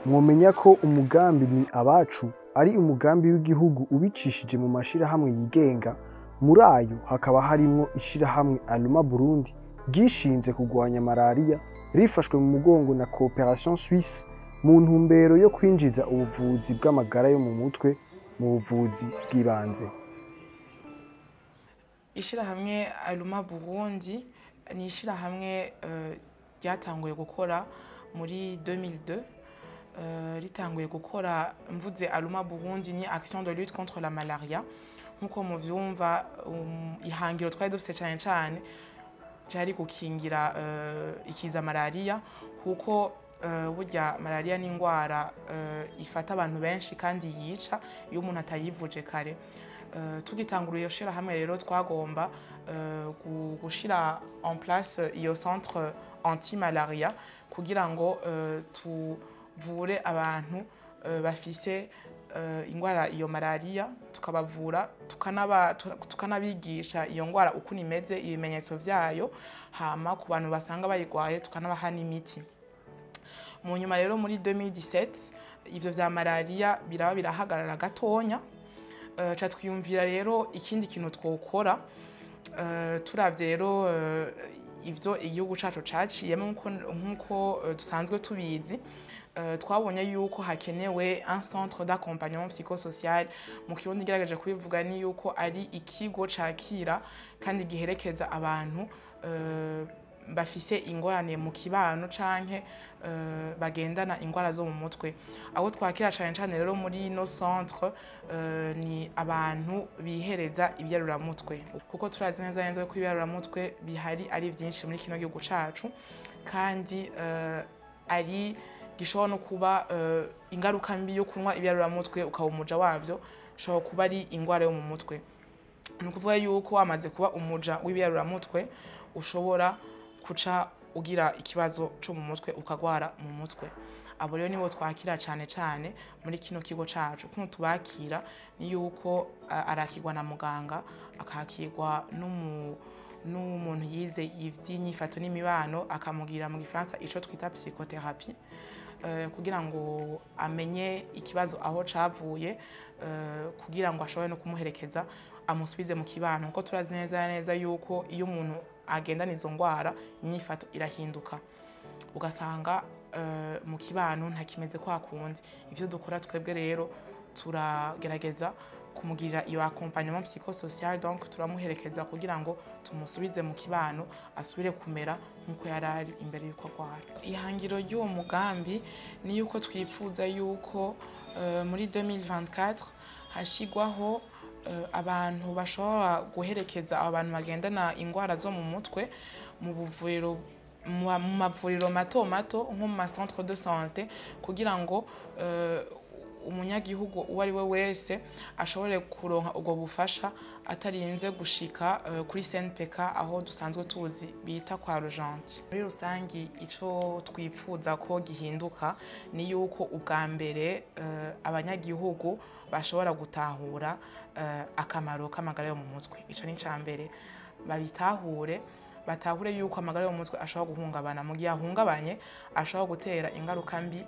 Mwomenya ko umugambi Ni Abacu ari umugambi w'igihugu ubicishije mu mashirahamwe yigenga. Muri ayo hakaba harimwo ishirahamwe Aluma Burundi ryishinze kurwanya malaria, rifashwe mu mugongo na Coopération Suisse mu ntumbero yo kwinjiza ubuvuzi bw'amagara yo mu mutwe mu buvuzi bw'ibanze. Ishirahamwe Aluma Burundi ni ishirahamwe ryatanguye gukora muri 2002. Ritanguye gukora, mvuze Aluma Burundi, ni action de lutte contre la malaria. Nkuko muvyumva, ihangiro twari dufise cane cane cari gukingira ikiza malaria, kuko burya malaria ni ingwara ifata abantu benshi kandi yica iyo umuntu atayivuje kare. Tugitangura iyo shirahamwe rero, twagomba gushira en place iyo centre anti malaria kugira ngo tuvure abantu bafise ingwara iyo malaria, tukabavura, tukanabigisha iyo ngwara ukuntu imeze, ibimenyetso vyayo, hama ku bantu basanga bayigwaye tukanabaha n'imiti. Mu nyuma rero, muri 2017, ivyo vya malaria biraba birahagarara gatonya. Ca twiyumvira rero ikindi kintu twokora. Turavye rero ivyo igihugu cacu caciyemo, nkuko dusanzwe tubizi, twabonye yuko hakenewe un centre d'accompagnement psychosocial. Mu Kirundi ngerageje kubivuga, ni yuko ari ikigo cakira kandi giherekeza abantu bafise ingorane mu kibano canke bagendana ingwara zo mu mutwe. Abo twakira cane cane rero muri ino centre ni abantu bihereza ibyaruramutwe, kuko turazi neza neza ko ibyaruramutwe bihari ari vyinshi muri kino gihugu cacu, kandi ari gishobora no kuba ingaruka mbi yo kunywa ibyaruramutwe ukaba umuja wavyo, ishobora kuba ari ingwara yo mu mutwe. Ni ukuvuga yuko wamaze kuba umuja w'ibyaruramutwe, ushobora kuca ugira ikibazo co mu mutwe, ukagwara mu mutwe. Abo rero nibo twakira cane cane muri kino kigo cacu. Kuno tubakira ni yuko arakirwa na muganga, akakirwa n'umuntu yize ivy'inyifato n'imibano, akamugira mu Gifaransa ico twita psychothérapie, kugira ngo amenye ikibazo aho cavuye, kugira ngo ashobore no kumuherekeza amusubize mu kibano, kuko turazi neza neza yuko iyo umuntu agendana izo ngwara, inyifato irahinduka, ugasanga mu kibano ntakimeze kwa kundi. Ivyo dukora twebwe rero, turagerageza kumugirira iyo accompagnement psychosocial, donc turamuherekeza kugira ngo tumusubize mu kibano, asubire kumera nk'uko yari ari imbere y'uko agwara. Ihangiro ry'uwo mugambi ni yuko twifuza yuko muri 2024 hashigwaho abantu bashobora guherekeza abo bantu bagendana ingwara zo mu mutwe mu buvuriro, mu mavuriro mato mato, nko mu ma centre de santé, kugira ngo umunyagihugu uwo ari we wese ashobore kuronka ubwo bufasha atarinze gushika kuri CNPK, aho dusanzwe tuzi bita kwa Rojanti. Muri rusangi, ico twipfuza ko gihinduka ni yuko ubwa mbere abanyagihugu bashobora gutahura akamaro k'amagara yo mu mutwe. Ico ni ica mbere, babitahure, batahure yuko amagara yo mu mutwe ashobora guhungabana. Mu gihe ahungabanye, ashobora gutera ingaruka mbi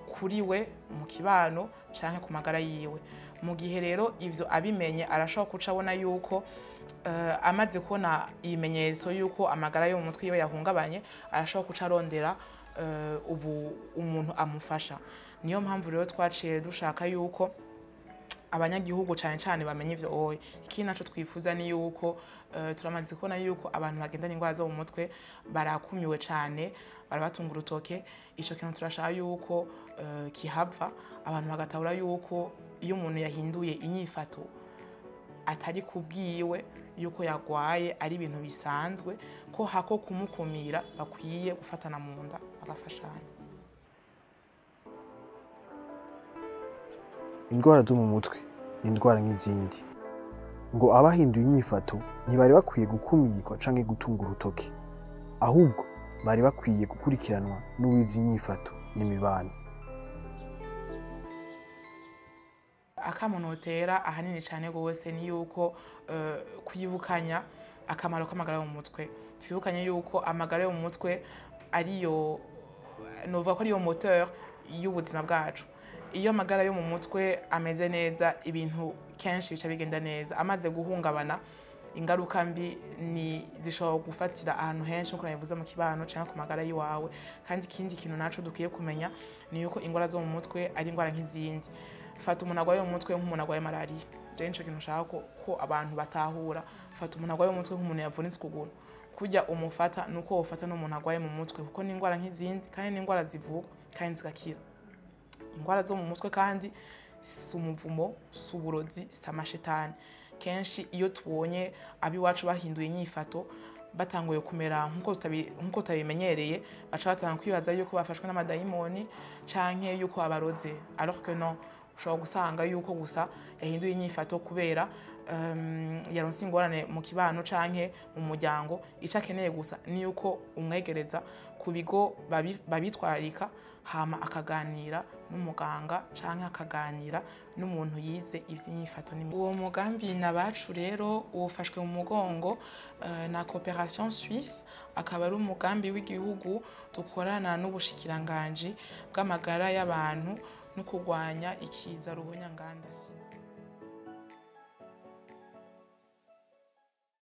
kuri we, mu kibano canke ku magara yiwe. Mu gihe rero ivyo abimenye, arashobora kuca abona yuko amaze kubona ibimenyetso yuko amagara yo mu mutwe yiwe yahungabanye, arashobora kuca arondera ubu umuntu amufasha. Niyo mpamvu rero twaciye dushaka yuko abanyagihugu cane cane bamenye ivyo oye. Ikindi naco twifuza ni yuko turamaze kubona yuko abantu bagendana ingwara zo mu mutwe barakumiwe cane, barabatunga urutoke. Ico kintu turashaka yuko kihava, abantu bagatahura yuko iyo umuntu yahinduye inyifato atari kubwiwe yuko yagwaye, ari ibintu bisanzwe, ko hako kumukumira bakwiye gufatana mu nda bagafashanya. Indwara zo mu mutwe ni indwara nk'izindi. Ngo abahinduye inyifato ntibari bakwiye gukumirwa canke gutunga urutoke, ahubwo bari bakwiye gukurikiranwa n'uwize inyifato n'imibano. Akamo notera ahanini cyane gose ni yuko kwibukanya akamaro k'amagara yo mu mutwe. Twibukanye yuko amagara yo mu mutwe ariyo, novuga ko ariyo moteur. y'ubuzima bwacu. Iyo amagara yo mu mutwe ameze neza, ibintu kenshi bica bigenda neza. Amaze guhungabana, ingaruka mbi ni zishobora gufatira ahantu henshi, nkuko nabivuze, mu kibano cyangwa ku magara y'iwawe. Kandi ikindi kintu naco dukwiye kumenya ni yuko ingwara zo mu mutwe ari ingwara nk'izindi. Fata umuntu agwaye mu mutwe nk'umuntu agwaye malariya. Jewe nico kintu nshaka ko abantu batahura. Fata umuntu agwaye mu mutwe nk'umuntu yavunitse ukuguru. Kurya umufata nuko wofata n'umuntu agwaye mu mutwe, kuko ni ingwara nk'izindi, kandi ni ingwara zivurwa kandi zigakira. Ingwara zo mu mutwe kandi si umuvumo, si uburozi, si amashetani. Kenshi iyo tubonye ab'iwacu bahinduye inyifato, batanguye kumera nkuko tutabimenyereye, baca batanga kwibaza yuko bafashwe n'amadayimoni canke yuko abaroze, alors que non. Ushobora gusanga yuko gusa yahinduye inyifato kubera yaronse ingorane mu kibano canke mu muryango. Ico akeneye gusa ni yuko umwegereza ku bigo babitwararika, hama akaganira n'umuganga canke akaganira n'umuntu yize ivy'inyifato. Uwo mugambi Nabacu rero ufashwe mu mugongo na Coopération Suisse, akaba ari umugambi w'igihugu dukorana n'ubushikiranganji bw'amagara y'abantu no kurwanya ikiza ruhonyanganda sida.